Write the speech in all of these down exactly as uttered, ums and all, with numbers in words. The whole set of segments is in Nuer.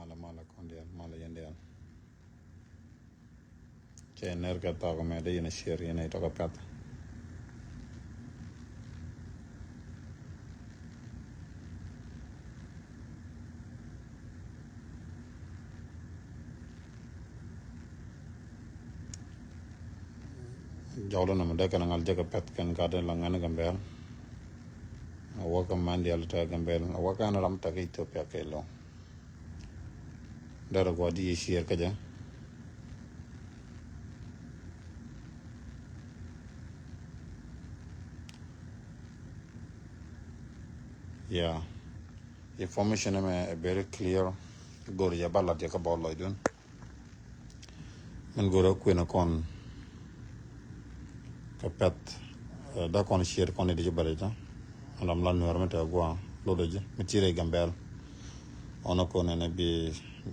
Malɛ, malɛ kɔn diaal, malɛ yɛn diaal. Cɛ ner kɛ thɔk mɛ dee yɛn a share yɛn a itɔk a pɛth. Jɔwdä nɔmɔ dee kɛn ŋal jɛ kɛ pɛth kɛn gat la ŋɛn Gambɛl. A wä kɛ man diaal tɛ Gambɛl, a wä kɛn ram tɛ kɛ Ethiopia kɛ loŋ. Derɛ guɔ di share kä jɛ. Yeah. Information ɛmɛ ɛ very clear. Go̱o̱r jɛ ba lat jɛ kä bɔl lɔcdun. Min go̱o̱r ɛ kuën ɛ kɔn kɛ pɛth. Eh, da kɔn share kɔn i̱ di ci bɛrɛ jɛ. Ram la nuɛr mi tɛ guɔ lodɔ jɛ mi ti rɛ Gambɛl. Ɔnɔ kɔn ɛnɛ bi,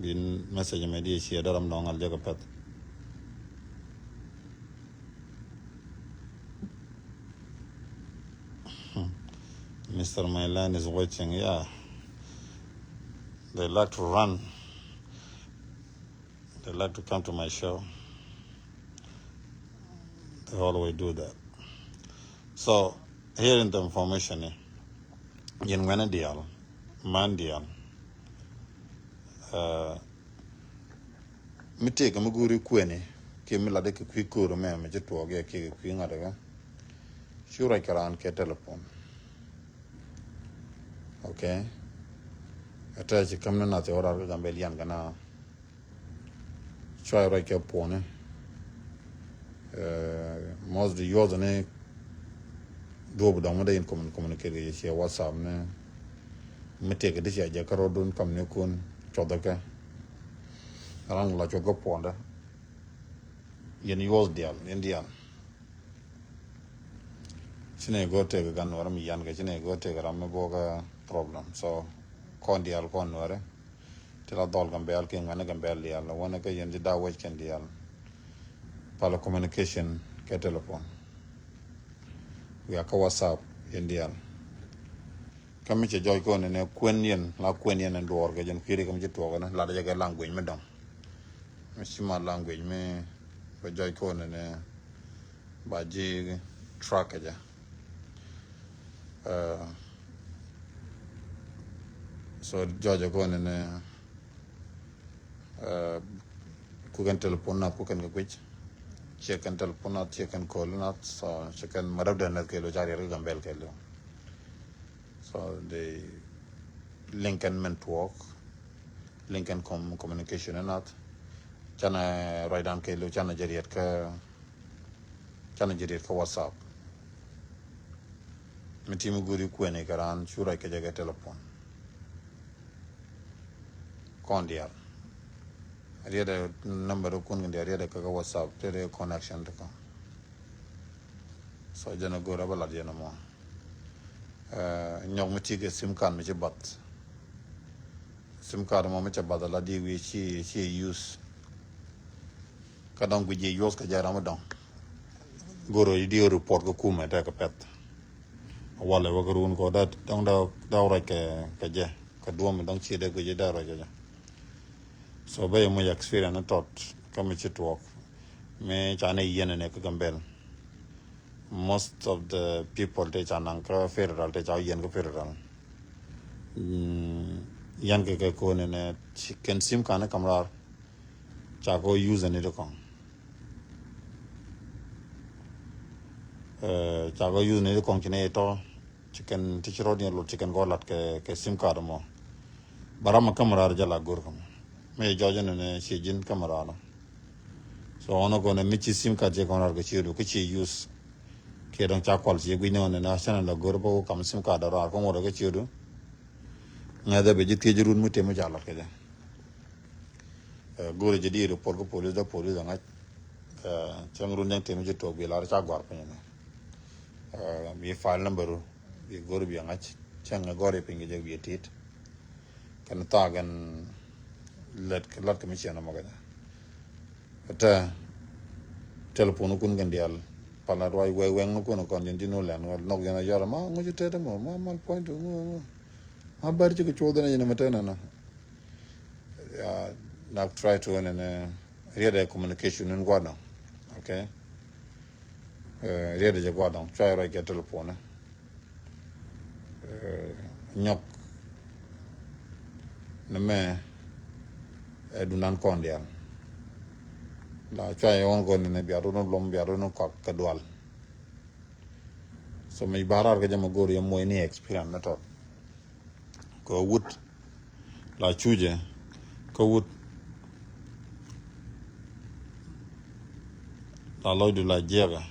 bi message mɛ di share da ram dɔŋ al jɛ kɛ pɛth. Mister Mailan is watching, yeah. They like to run. They like to come to my show. They always do that. So, here in the information, eh, yɛn ŋuɛn diaal, man diaal. Uh, mi tëëk mi guuri kuëni, kiɛ mi latdɛ kɛ kui̱ ko̱o̱r mɛ, mi ci tuɔɔk yɛ kiɛ kɛ kui̱ ŋa̱t kä. Cu ruac kɛ raan kɛ telephone. Okay. Ɛ tɛɛ ci käm ni nath ɛ wä raar kä Gambɛl yan kɛ na. Cua ruac kɛ puɔni. Eh, most yuɔth ni duɔp dɔŋ mi dee in commun-, communicate kɛ ciɛ WhatsApp ni. Mi tëëk di cia jɛ kä rɔdun kam ni kun cuɔth kɛ. Ran la cuɔth kɛ puɔndɛ. Yɛn yuɔth diaal, yɛn diaal. Ci nɛ go̱o̱r tëëk gan nuɔrɛ mi yan kɛ, ci nɛ go̱o̱r tëëk ram mi bok kä problem. So kɔn diaal kɔn nuɔrɛ. Ti la dhɔl Gambɛl kiɛ ŋuɛni Gambɛl diaal. Wänɛ kä yɛn ti da wec kɛn diaal. Pal communication kɛ telephone. Wiak kä WhatsApp yɛn diaal. Kä mi cɛ jɔc kɔn ni nɛ kuën yɛn, la kuën yɛn ni duɔɔr kɛ jɛn kui̱ri kä mi ci tuɔɔk ni lat jɛ kɛ language mi dɔŋ. Mi ci ma language mi bɛ jɔc kɔn ni nɛ ba ji̱ track kɛ jɛ. Eh, so jɔc kɔn ni nɛ, eh, ku kɛn telephone nath ku kɛn kɛ kui̱c. Ciɛ kɛn telephone nath, ciɛ kɛn call nath, so ciɛ kɛn ma däk dɛn nath kɛ lo ca riɛr kɛ Gambɛl kɛ lo. So the link kɛn mɛn tuɔɔk, link kɛn com-, communication nath. Canɛ ruacdan kɛ lo, canɛ jɛ riɛt kä, canɛ jɛ riɛt kä WhatsApp. Mi ti mi guuri kuɛni kɛ raan cu ruac kɛ jɛ kɛ telephone. Kɔn diaal. Riɛt ɛ number kun kɛ diaal riɛt ɛ kä, kä WhatsApp, te de connection te kɔn. So jɛn a go̱o̱r a bä lat jɛn a mɔ. Eh, nyɔk mi ti kɛ sim card mi ci bath. Sim card mɔ mi cɛ bath a la di wi̱i̱ ci, ci use. Kä dɔŋ guic jiɛ use kɛ jɛ ram mi dɔŋ. Go̱o̱r a di report kä kumɛ tɛ kɛ pɛth. Walɛ wä kä run kɔ da dɔŋ da, da ruac kɛ, kɛ jɛ. Kɛ duɔm mi dɔŋ ci dee guic jɛ da ruac kɛ jɛ. So bä yɛ muc experience ni tɔt kä mi ci tuɔɔk. Mi ca ni yɛn ni kä Gambɛl. Most of the people te ca naŋ kä federal, te ca yɛn kä federal. Mm, yɛn kɛ kɛ koni nɛ ci kɛn sim card ni kam raar. Ca kɔ use ni ti kɔŋ. Eh, ca kɔ use ni ti kɔŋ ci ni tɔ. Ci kɛn ti ci rɔɔd ni lot ci kɛn kɔ lat kɛ, kɛ sim card mɔ. Ba ram a camera jɛ la go̱r kɛ mɔ. Mi jɔjɛ ni ni ci ji̱n camera nɔ. So ɣɔn a gɔnɛ mi ci sim card jɛ kɔn rar kɛ ci du kä ci use. Kiɛ dɔŋ ca kual ci guic ni ɣɔn ni na cɛn la go̱r bä wä kam sim card rar kä ŋuɔt kä ci du. Ŋɛth ɛ bɛ ji̱ thiec run mi tëë mi ca lat kɛ jɛ. Eh, go̱r jɛ di report kä police, dɔ police a ŋa̱c. Eh, cäŋ run cäŋ tëë mi ci tuɔk bi lar ca gɔ̱a̱r piny ni. Eh, bi file number ru. Bi go̱r bi a ŋa̱c. Cäŋ ɛ gɔ̱r i̱ piny kɛ jɛ bi a tit. Kɛn thaak ɛn lät kɛ lat kɛ mi ciɛn ɔmɔ kɛ jɛ. Kɛ tɛ telephone kun kɛn diaal. Pal na ruac wɛk wɛŋ ni kun kɔn jɛn ji̱n wä lɛn wä nhɔk jɛn a yɔr ma ŋuc tɛt mɔ ma mal puɔ̱ny tu ŋu ŋu. Ma bär ci kɛ cuɔth ɛn a jɛn mɛ tɛn ɛn a. Ya, nak try to nɛnɛ riɛdɛ communication in guadɔŋ. Okay. Riɛdɛ jɛ guadɔŋ, try ruac kɛ telephone. Nyɔk ni mɛ ɛ dunan kɔn dial. La try ɣɔn kɔn ni bia run lom, bia run kɔk kɛ dual. So mi barar kɛ jɛ ma gor yɛ moy ni experience ni tɔt. Kɛ wut la cucɛ kɛ wut la lɔcdu la jiɛkɛ.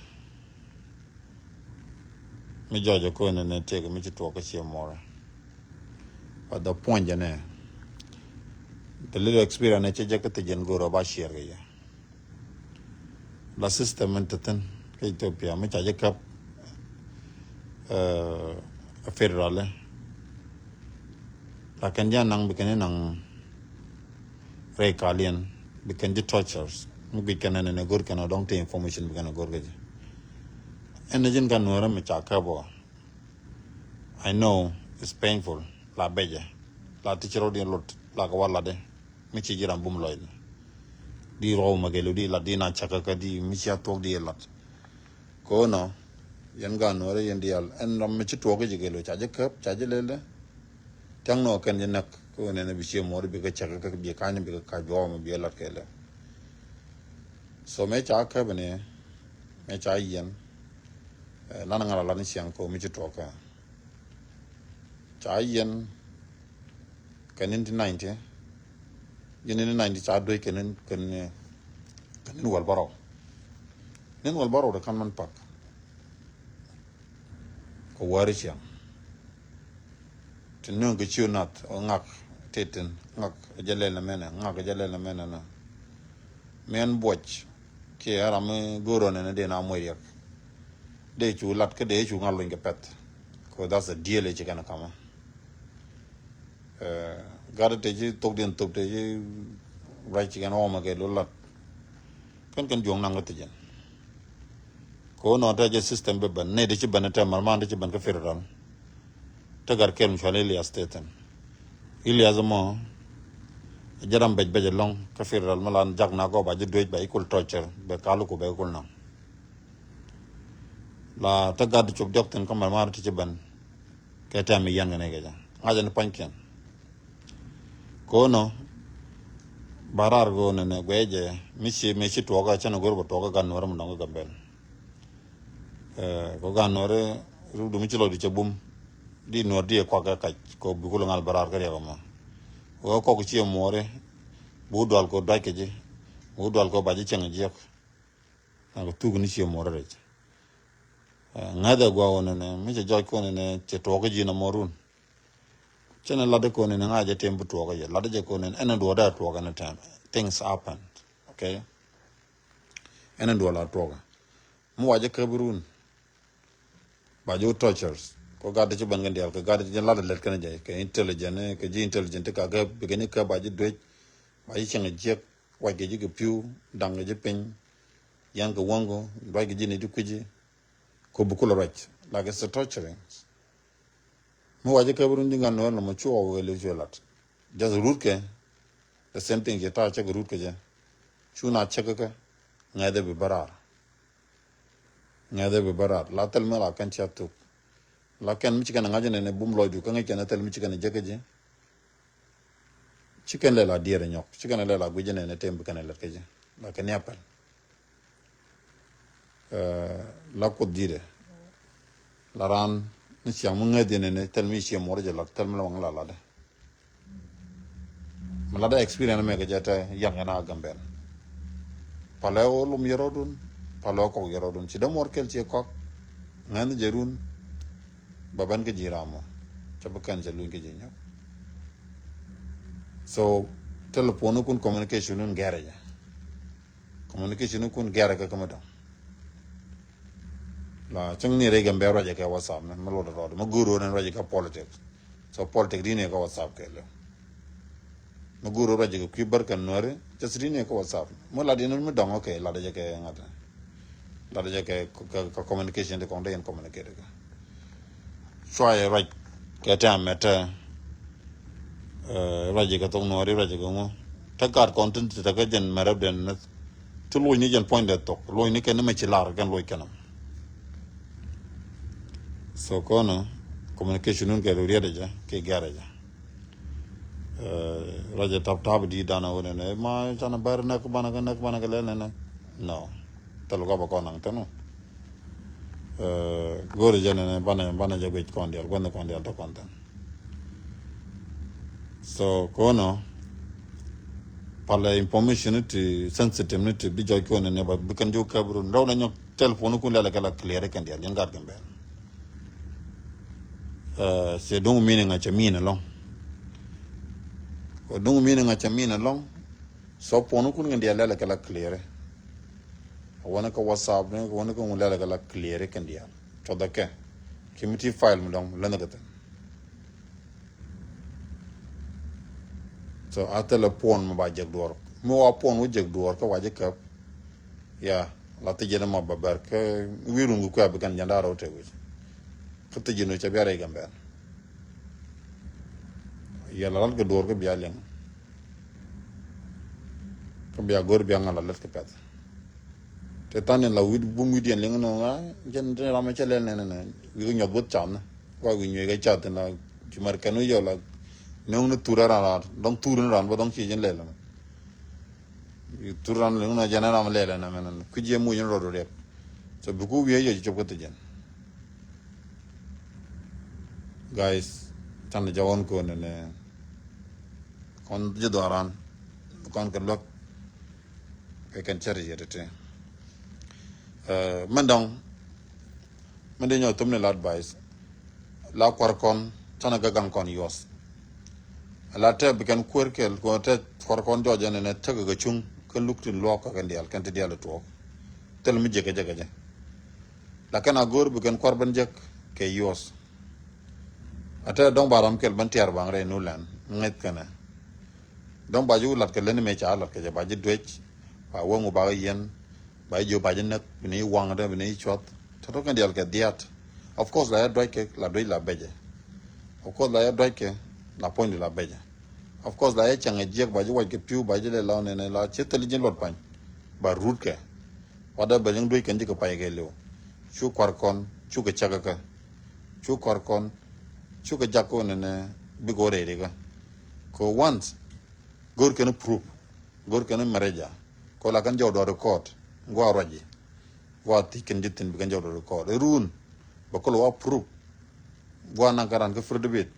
Mi jɔcɛ kɔn ni tëk mi ci tuɔk kä ciɛ mɔrɛ. But the point jɛ nɛ, the little experience cɛ jɛ kä thi̱n jɛn gor ba share kɛ yɛ. La system in te thin kä Ethiopia mi ca jɛ käp a federal. La kɛn jɛ naŋ bi kɛn naŋ rɛy kaliɛn bi kɛn jɛ tortures mi guic kɛn nɛ nɛ gor kɛn dɔŋ te information bi kɛn gor kɛ jɛ. Ɛn jin ka nuɔrɛ mi ca käp ɔ. I know it's painful. La bɛcɛ la ti ci rɔ di lot la kɛ wa latdɛ. Mi ci ji̱ ram bum lɔcdɛ. Di rɔw ma gɛlu di lat di na cak kä di mi ci a thuɔk di lat. Kɛ ɣöö nɔ yɛn gaat nuɔrɛ yɛn diaal ɛn ram mi ci tuɔk ji̱ gɛlu ca ji̱ käp ca ji̱ lɛl dɛ. Tiaŋ nɔ kɛn ji̱ näk kɛ ɣöö nɛn bi ciɛ muɔr bi kä cak kä bi ka̱ny bi kä ka̱c bi ɣɔw ma bi lat kɛ lɛ. So mɛ ca käp ni mɛ ca yɛn. Lan ŋa̱r a lat ni ciaŋ kɛ ɣöö mi ci tuɔk kä ca yɛn. Kɛ nineteen ninety, ji̱ nineteen ninety ca duec kɛ nin kɛ nin kɛ nin wäl bärɔw. Nin wäl bärɔw de kan man pak. Kɛ wäri ciaŋ ti nöŋ kɛ ciö nath ɔ ŋak titin ŋak jɛ lɛl nɛ mɛnɛ ŋak jɛ lɛl nɛ mɛnɛ nä. Mɛn buɔc kiɛ ram mi go̱o̱r ɔ nɛnɛ dee na muɔc riɛk. Dee cu lat kä dee cu ŋa̱l luny kɛ pɛth. Kɛ that's a deal ci kɛn kamä. Gat te ci thok diɛn thok te ci ruac ci kɛn ɣɔmɛ kɛ lo lat. Kɛn kɛn juɔ̱ŋ naŋ kä thi̱n jɛn. Kɛ ɣöö nɔ te jɛ system bi ben ne te ci ben te mal man te ci ben kä federal. Te gat kɛl mi cual Elias te thin. Elias mɔ jɛ ram bec bec ɛlɔ̱ŋ kä federal mi lan jak na gɔp a ji̱ duec ba equal torture bɛ kal ku bɛ equal naŋ. La te gat cop diɔk thin kä mal man te ci ben. Kɛ tɛm mi yɛn kɛ ni kɛ jɛ ŋa̱c ɛn pa̱nykiɛn. Ko̱nɔ ba raar go̱o̱n ɛn ɛ guɛc jɛ mi ci mi ci tuɔɔkä cɛn ɛ go̱r bɛ tuɔɔkä gan nuɔ̱rä mi dɔ̱ŋ kä Gambɛl. Kɔ gan nuɔ̱rä ruk dumi ci lɔ di cɛ bum di nuɔ̱r di ɛ kuak kɛ kac kɔ bi kulɛ ŋal ba raar kä riɛk ɛmɔ. Wee kɔk ci ɛ muɔ̱ri bu dual kɔ duac kɛ ji̱ bu dual kɔ ba ji̱ cɛŋ jiɛk. Nak thuk ni ci ɛ muɔ̱ri rɛc. Ŋäth ɛ gua̱a̱k ɣöö nɛnɛ mi cɛ jɔc kɔn nɛnɛ cɛ tuɔɔkä ji̱n ɛmɔ run. Cɛ ni lat ikon in ŋa̱c jɛ tim bi tuɔɔkä yɛ lat jɛ kon in ɛn duɔ̱ɔ̱r dee tuɔɔkä ni tɛm. Things happen. Okay. Ɛn duɔ̱ɔ̱r la tuɔɔkä. Mi wa jɛ käp run. Ba jɛ wä tortures kɔ gat ci ben kɛ diaal kɛ gat ci jɛ lat lɛt kɛn jɛ kɛ intelligent kɛ ji̱ intelligent ti ka kɛ bikɛ ni käp ba jɛ duec ba jɛ cieŋ jiɛk wac kɛ ji̱ kɛ pi̱w daŋ kɛ ji̱ piny. Yan kɛ wäŋ kɔ duac kɛ ji̱ ni ti kui̱ci. Kɔ bi kulɛ ruac like it's a torturing. Mi wacä kɛ bi run ji̱ ŋa̱n nuɔ̱ɔ̱r nɔmɔ cu ɣɔw kɛ li̱w cu lat. Just rut kɛ the same thing ci ta̱a̱ cäk rut kɛ jɛ. Cu na cäk kɛ ŋɛ̈thɛ bi bä raar. Ŋɛ̈thɛ bi bä raar la thil mi la kɛn cia thuk. La kɛn mi ci kɛn ŋa̱c nɛn bum lɔcdu kä ŋäc kɛn thil mi ci kɛn jek kɛ jɛ. Ci kɛn lɛ la diɛɛr nyɔk ci kɛn lɛ la guic nɛn tem bi kɛn lɛt kɛ jɛ. La kɛ ni apɛl. La kuoth di̱i̱dɛ la raan ni ciaŋ mi ŋäth yɛn ni thil mi ciɛ muɔr jɛ lat thil mi la waŋ la latdɛ. Mi latdɛ experience mɛ kɛ jɛ tɛ yan kɛn a Gambɛl. Palɛ wä lum yɛ rɔdun palɛ wä kɔk yɛ rɔdun ci dee muɔr kɛl ciɛ kɔk. Ŋäth jɛ run ba ben kä ji̱ ram mɔ. Cɛ bi kɛn cɛ luny kä ji̱ nyɔk. So telephone kun communication nun gɛrɛ jɛ. Communication kun gɛrɛ kɛ kä mi dɔŋ. La cäŋ ni rɛy Gambɛl ruacɛ kɛ WhatsApp ni mi luɔt rɔɔd mi go̱o̱r wä ni ruacɛ kɛ politics. So politics di ni kɛ WhatsApp kɛ lɛ. Mi go̱o̱r wä ruacɛ kɛ kui̱ bär kɛ nuäri just di ni kɛ WhatsApp. Mi lat yɛn mi dɔŋ kɛ lat jɛ kɛ ŋa̱t. Lat jɛ kɛ kɛ communication di kɔŋ dee yɛn communicate kɛ. Cuayɛ ruac kɛ tɛm mɛ tɛ. Ruacɛ kɛ thok nuɔri ruacɛ kɛ ŋu. Kä gaat kɔn tin ti tekɛ jɛn mɛrɛp den ni ti loc ni jɛn puɔ̱ny dɛ thok, loc ni kɛn ni mɛ ci lar kɛn loc kɛn. So kɔn communication nun kɛ riɛt jɛ kɛ gɛr jɛ. Rɔ jɛ tap tap di dan a wunɛ ni ma can a bɛr nɛk banɛ kɛ nɛk banɛ kɛ lɛl nɛ nɛ. No. Thil gɔbɛ kɔn naŋ tɛnu. Go̱o̱ri jɛ nɛnɛ banɛ banɛ jɛ guic kɔn dial guänh kɔn dial tɔ kɔn tɛn. So kono palɛ information ni ti sensitive ni ti bi jɔc kono nɛ ba bi kɛn jok kɛp run rɛw na nyɔk telephone kun lɛlɛ kɛ la clear kɛn dial yɛn gat kɛn bɛn. Cie duŋ mini ŋa cɛ min alɔŋ. Ko duŋ mini ŋa cɛ min alɔŋ. So phone kun kɛn dial lɛlɛ kɛ la clear. A wani kä WhatsApp ni, a wani kä ŋun lɛlɛ kɛ la clear kɛn dial. Cɔth akɛ. Ki mi ti file mi dɔŋ lɛn kɛ thin. So a thilɛ puɔn mi ba jek duɔr. Mi wa puɔn wä jek duɔr kä wa jek käp. Ya la thijin ma ba bɛr kä wi̱i̱ run kɛ kuɛ bi kɛn jɛn da̱r rɛw tek wi̱c. Kä thijin wä cɛ bia rɛy kɛn bɛn. Ya la lat kɛ duɔr kä bia liŋ. Kä bia go̱r bia ŋa la lät kɛ pɛth. Te than in la wit bum wit yɛn liŋ nɔ ŋa jɛn te ram cɛ lɛl nɛnɛ nɛ wi̱i̱ kɛ nyuɔth wuth cath ni. Kua wi̱i̱ nyuɔth kɛ cath in la ci mɛr kɛn wi̱i̱ yɔ la nöŋ ni thur ran ran dɔŋ thur ni ran bä dɔŋ ci jɛn lɛl nɛ. Thur ran liŋ nɔ jɛn ram lɛl nɛ mɛn nɛ kui̱ jiɛ muc ni rɔd riɛk. So bi ku wi̱i̱ yɔ ci cop kä thi jɛn. Guys, can jɛ ɣɔn kɔn nɛ kɔn ji̱ dhɔran kɔn kɛ luäk. Kɛ kɛn cɛ ri yɛ tete. Mɛn dɔŋ mɛn di nyɔ thum ni la advice. La kuar kɔn canɛ gɛ gaŋ kɔn yuɔth. La tɛ bi kɛn kuer kɛl kɔn tɛ kuar kɔn jɔjɛ nɛ nɛ tek kɛ cuŋ kɛn luk tin luɔk kɛ kɛn dial kɛn ti dial tuɔk. Thil mi jekɛ jekɛ jɛ. Lakin a go̱o̱r bi kɛn kuar ben jek kɛ yuɔth. A tɛ dɔŋ ba ram kɛl ben tiar baŋ rɛy nu lɛn ŋeth kɛnɛ. Dɔ̱ŋ ba ji̱ wä lat kɛ leni mëë ca lat kɛ jɛ ba ji̱ duec ba wäŋ wä ba kɛ yɛn ba ji̱ jiök ba ji̱ näk bi ni waŋdä bi ni cuɔth. Tɔ̱tɔ̱ kɛn dial kɛ dhiat. Of course la yɛ duac kɛ la duec la becɛ. Of course la yɛ duac kɛ la puɔ̱nydu la becɛ. Of course la yɛ cäŋ ɛ jiɛk ba ji̱ wac kɛ pi̱w ba ji̱ lɛ la nɛnɛ la ci thil ji̱ luɔt pany. Ba rut kɛ. Watdä bɛ liŋ duec kɛn ji̱ kɛ pay kɛ liw. Cu kuar kɔn cu kɛ cäkä kɛ. Cu kuar kɔn cu kɛ jak kɛ wä nɛnɛ bikɛ wä rɛy rikä. Kɛ once go̱r kɛn proof. Go̱r kɛn mɛrɛja. Kɔ la kɛn jɔw dɔɔr record. Gua ruaci. Gua thiec kɛn ji̱ thi̱n bi kɛn jɔw dɔɔr record. Irun bɛ kolo wa proof. Gua naŋ kɛ ran kä fir debit.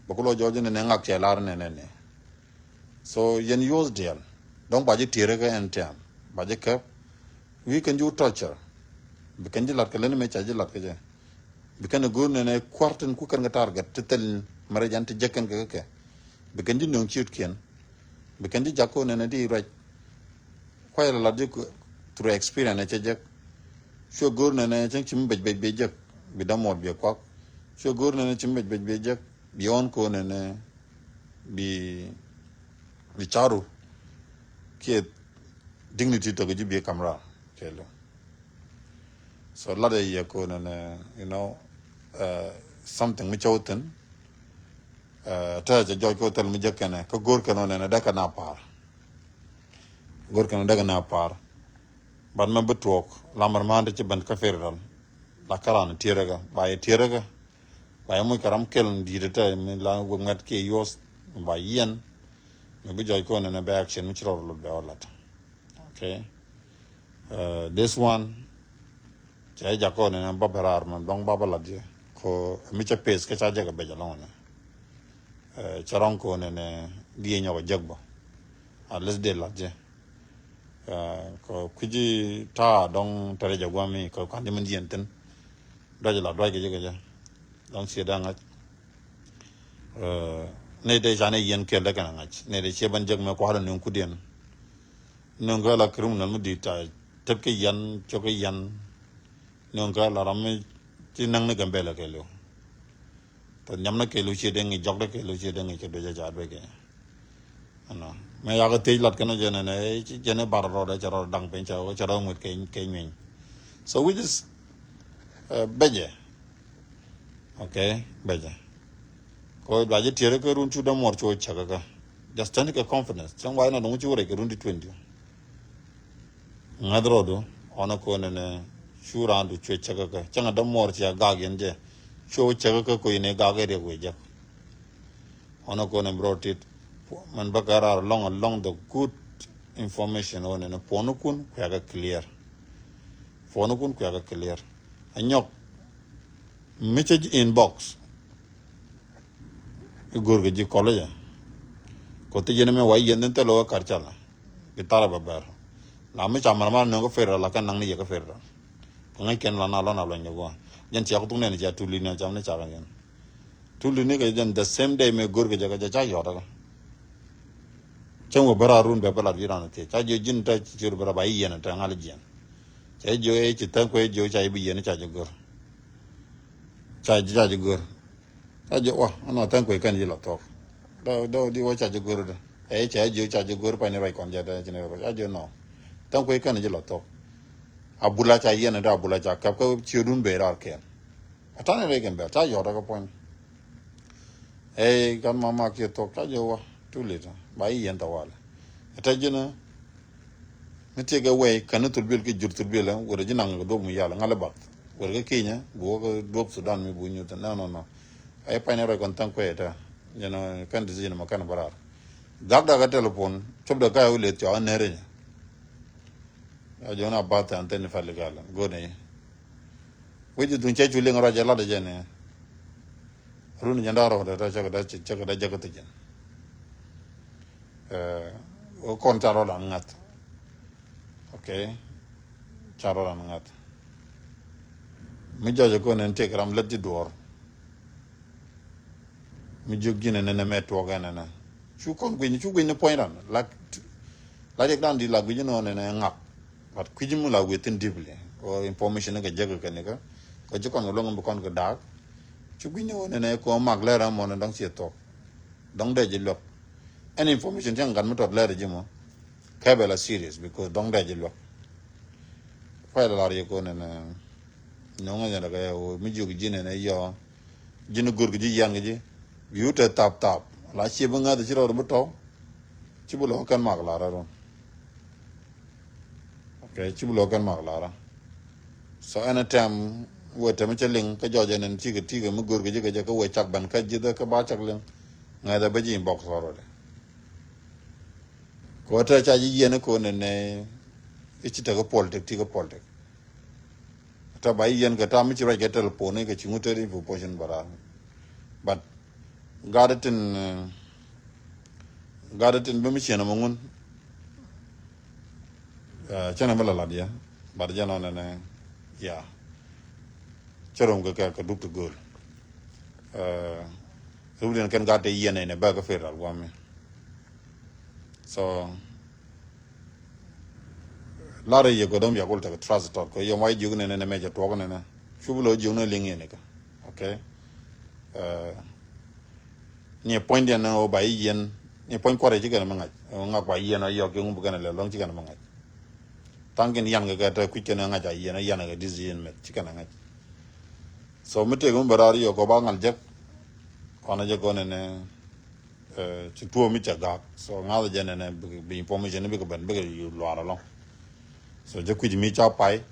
Bɛ kolo jɔw ji̱ nɛnɛ ŋak cɛ lar nɛnɛ nɛ. So yɛn yuɔth diɛl dɔ̱ŋ ba ji̱ tiɛɛrä kä ɛn tɛm ba ji̱ kɛp. Wi̱i̱ kɛn ji̱ wä tɔcɛr bi kɛn ji̱ lat kɛ leni mëë ca ji̱ lat kɛ jɛ. Bi kɛn ɛ go̱o̱r nɛnɛ kua̱r tin ku kɛn kɛ target ti thil mɛrɛ jan ti jek kɛn kɛ kɛ. Bi kɛn ji̱ nööŋ ciötkiɛn bi kɛn ji̱ jak ko̱n nɛnɛ di ruac. Kuay la lat ji̱ through experience ɛ cɛ jek. Cuɛ go̱o̱r nɛnɛ cäŋ ci mi bec bec bec jek bi damuɔt bi ɛ kuak. Cuɛ go̱o̱r nɛnɛ ci mi bec bec bec jek bi ɣɔn ko̱n nɛnɛ bi bi caru kiɛ dignity tɔk ji̱ bi kamra kɛɛliw. So lat ɛ yɛ ko nɛnɛ you know something mi cɔw thin. Tɛ cɛ jɔc ko thil mi jek kɛnɛ kä go̱r kɛn ɔ nɛnɛ däkɛ na par. Go̱r kɛn ɔ däkɛ na par. Ban mɛ bi tuɔk lamar man ti ci ben kä federal. La karan tiɛrɛ kɛ ba yɛ tiɛrɛ kɛ. Ba yɛ muc kɛ ram kɛl in di̱i̱t tɛ mi la wek ŋuɛt kiɛ yuɔth mi ba yiɛn. Mi bi jɔc kɔn in a bɛ action mi ci rɔr lot bɛ ɔ lat. Okay. This one cɛ jak kɔn in a ba bɛ raar mi dɔŋ ba bɛ lat yɛ ko mi cɛ pes kɛ ca jɛ kɛ bɛ jɛ lɔŋ ni. Cɛ rɔŋ kɔn in a giɛ nyɔk jek bɔ. At least dee lat yɛ. Kɔ kui̱ci ta̱a̱ dɔ̱ŋ tɛrɛ jɛ gua̱a̱mi kɔ ka̱n ji̱ min jiɛn thi̱n. Duac la duac kɛ ji̱ kɛ jɛ dɔ̱ŋ ciɛ da̱ŋ ŋa̱c. Nɛy dee ca nɛ yiɛn kɛl dee kɛn a ŋa̱c nɛy dee ciɛ ben jek mɛ kua̱r nöŋ kudiɛn. Nöŋ kɛ la criminal mi di̱i̱t ca tep kɛ yiɛn cok kɛ yiɛn. Nöŋ kɛ la ram mi ci näŋ ni Gambɛla kɛ liw. Tɔ nhiam ni kɛɛliw ciɛ dee ŋi̱c jɔk dee kɛɛliw ciɛ dee ŋi̱c kɛ duec a duec kɛ. Ɛnɔ mɛ yakä thiec lat kɛn jɛn ɛn jɛn ɛ bar rɔɔdɛ cɛ rɔɔdɛ daŋ piny cɛ cɛ rɔɔdɛ ŋuet kɛ kɛ nyueny. So which is bɛcɛ. Okay bɛcɛ. Kɔ duac ji̱ tiɛɛr kä run cu dämuɔr cu cäk kä. Just tɛn kɛ confidence. Cäŋ wa inɔ dɔŋ ci wä rɛc kɛ run ti twenty. Ŋäth rɔɔdu ɔnɔ kɔn ɛnɛ cu raandu cuɛ cäkä kɛ cäŋ a dämuɔɔr cia gak yɛn jɛ. Cuɛ wä cäkä kɛ koc inɛ gak ɛ riɛk wee jek. Ɔnɔ kɔn ɛn bi rɔɔd tit mɛn bä kɛ raar lɔŋ alɔŋ the good information ɔnɛ ni puɔnukun kuiakɛ clear. Puɔnukun kuiakɛ clear. Anyɔk mi cä inbox. I̱ go̱o̱r kɛ ji̱ kɔlɛ jɛ kɔ thi jɛn mɛ wa yɛn thin thil wä kar cal. Bi thar bɛ bɛr la mi ca mar mar nöŋ kä federal la kɛn naŋ ni yɛ kä federal. Kɛ ŋäc kɛn la na lɔn a luɔny kɛ guɔ jɛn cia ku thuk nɛn cia tuli ni cam ni ca kɛ yɛn. Tuli ni kɛ jɛn the same day mɛ go̱o̱r kɛ jɛ kɛ jɛ ca yɔt kɛ. Cäŋ wä bɛ ra run bɛ bɛ lat bi ran thiec ca jiö ji̱n te ciöt bɛ ra ba i̱ yɛn te ŋal jiɛn. Ca jiö ɛ ci thäŋ kuɛ jiö ca i̱ bi yɛn ca jiö go̱o̱r. Ca jiö ca jiö go̱o̱r. Ca jiö wa ɛn wa thäŋ kuɛ kɛn ji̱ la thok. Dɔ dɔ di wa ca jiö go̱o̱r dɛ ɛ ca jiö ca jiö go̱o̱r pa ni ruac kɔn jɛ dɛ ci ni ruac ca jiö nɔ. Thäŋ kuɛ kɛn ji̱ la thok. A bula ca yɛn dɛ a bula ca kɛp kä ciöt dun bɛ rar kɛn. A tani rɛy kɛn bɛr ca yɔt kä puɔ̱ny. Ey kan ma mak kiɛ thok ca jɛ wa too late ba i̱ yɛn tawali. Ɛ tɛ ji̱n mi tiek ɛ wɛy kɛn ni thurbil ki jur thurbil ɛ wɛrɛ ji̱ naŋ kɛ duɔp mi yal ŋa̱l ɛ bath wɛrɛ kɛ kinyɛ bu wä kɛ duɔp Sudan mi bu nyuth nɛ nɔ nɔ. Ɛ pany rɛy kɔn thaŋ kuɛ ɛ tɛ jɛn kɛn decision ma kɛn bä raar. Gak dak ɛ telephone cop dɛ ga̱ ɛ wä leth cɔa nɛr inyɛ. A jɔn a bath than thɛn fali gal go̱n i̱. Wec i̱ thuŋ cɛ cu liŋ ruac ɛ lat ɛ jɛ ni. Run jɛn da̱r rɔk dɛ tɔ cɛ kɛ dɛ cɛ kɛ dɛ jɛ kɛ thi̱c jɛn. Ɛ wä kɔn ca rɔ lan ŋa̱th. Okay. Ca rɔ lan ŋa̱th. Mi jɔc ɛ kɔn ɛn tëk ram lät ji̱ duɔ̱ɔ̱r. Mi jiök ji̱n ɛnɛnɛ mɛ tuɔɔk ɛnɛnɛ cu kɔn gui̱ny cu gui̱ny ni puɔ̱ny ran lak. Lak riɛk dan di la gui̱ny ni ɣɔn ɛnɛ ŋak. But kui̱c mi la within deeply ɔ information ni kɛ jek kɛ ni kä kɛ ci kɔn kɛ luäŋ bi kɔn kɛ daak. Cu gui̱ny ni ɣɔn ɛnɛ kɛ ɔ mak lɛr ɛmɔ ni dɔ̱ŋ ciɛ thuɔk. Dɔ̱ŋ dee ji̱ luäk. Ɛn information cäŋ gat mi tɔt lɛr ji̱ mɔ kɛ bɛ la serious because dɔ̱ŋ dee ji̱ luäk. Kuay la lar yɛ kɔn ɛnɛ. Nɔŋ ɛ nyɛ dɛ kɛ yɛ ɣöö mi jiök ji̱n ɛn ɛ yɔ ji̱n go̱r kɛ ji̱ yian kɛ ji̱. Bi wut te thap thap la cie bi ŋäth ci rɔɔd bi tɔ̱w. Ci bi lo̱k kɛn mak lar run. Okay, ci bi lo̱k kɛn mak lar. So ɛn ɛ tɛm wee tɛm cɛ liŋ kä jɔc ɛn ɛn cikɛ tikɛ mi go̱r kɛ ji̱ kɛ jɛ kä wee cak ben kä ji̱th kä ba cak liŋ. Ŋäth ɛ bä ji̱ inbox already. Kɛ wä te ca ji̱ yiɛn ɛ ko̱n ɛn ɛ i̱ ci tekɛ politik tikɛ politik. Ta ba i̱ yɛn kɛ tam mi ci ruac kɛ telephone kɛ ci ŋut te information bara. But gat tin gat tin bi mi ciɛn ɛmɛ ŋun. Cɛn ɛmɛ la lat yɛ but jɛn ɔn ɛnɛ ya. Cɛ rom kɛ kɛ kɛ duk ti gööl. Ruk din kɛn gat te yɛn ɛnɛ bɛ kɛ federal guam mi. So Lar yɛ kɛ dɔ̱ŋ bia kul tekɛ trust tɔt kɛ yom wa jiök nɛnɛ nɛ mɛ jɛ tuɔk nɛnɛ. Cup lɔ jiök nɛ liŋ yɛn ikä. Okay. Ni puɔ̱ny diɛn nɛ ɣöö ba yi yɛn ni puɔ̱ny kuarɛ ci kɛn mi ŋa̱c ŋa̱c ba yɛn ɔ yɔk yɛn ŋum bi kɛn lɛ lɔŋ ci kɛn mi ŋa̱c. Thaŋ kɛn yan kɛ kɛ te kui̱c kɛn ŋa̱c a yɛn ɔ yan kɛ dis yɛn mɛth ci kɛn ŋa̱c. So mi tek mi bɛ raar yɔk kɛ ba ŋa̱l jɛk. Kɔn a jɛ kɔn nɛnɛ. Ci tuɔɔk mi cɛ gak so ŋa̱th jɛ nɛnɛ bi information bikɛ ben bikɛ luaar alɔŋ. So jɛ kui̱c mi ca pay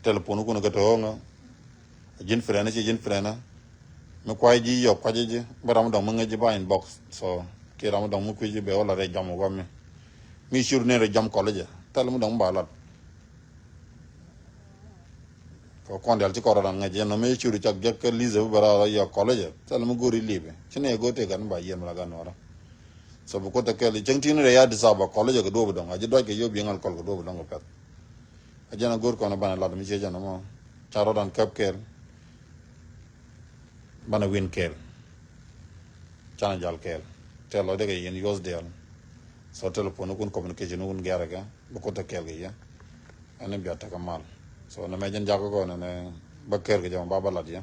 telephone kun kɛ to̱o̱ŋä. Ji̱n friend ci ji̱n friend mi kuay ji̱ yɔk kuac ji̱ bi ram dɔŋ mi ŋäc ji̱ ba inbox. So ki ram dɔŋ mi kui̱ ji̱ bɛ wä la rɛy jam wä mi mi cur ni rɛy jam kɔl jɛ thɛl mi dɔŋ mi ba lat. Kɛ kɔn dial ci kɔn rɔ ran ŋäc jɛ nɔ mi curi cak jɛ kä li̱th bi bɛ ra rɔ yɔ kɔlɛ jɛ thɛl mi go̱ri li̱pi ci ni go̱ tëë gat mi ba yiɛn mi la gan wara. So bi kuoth tɛ kɛl cäŋ ti̱n rɛ ya disaba kɔlɛ jɛ kɛ duɔ̱p dɔŋ a ji̱ duac kɛ yop yiŋ al kɔl kɛ duɔ̱p dɔŋ kɛ pɛth. A jɛn a go̱r kɔn a banɛ lat mi ciɛ jɛn mɔ ca rɔ ran käp kɛl. Banɛ win kɛl. Canɛ jal kɛl tɛl lɔ dee kɛ yiɛn yuɔth dial. So telephone kun communication kun gɛrɛ kɛ bi kuoth tɛ kɛl kɛ yɛ. Ɛn bia tekɛ mal. So nɛ mɛ jɛn jakä kɔn nɛ bä ker kɛ jɛ mɔ ba bä lat yɛ.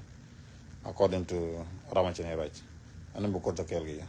According to ramɛ cɛ ni rɛc ɛn bi kuoth tɛ kɛl kɛ yɛ.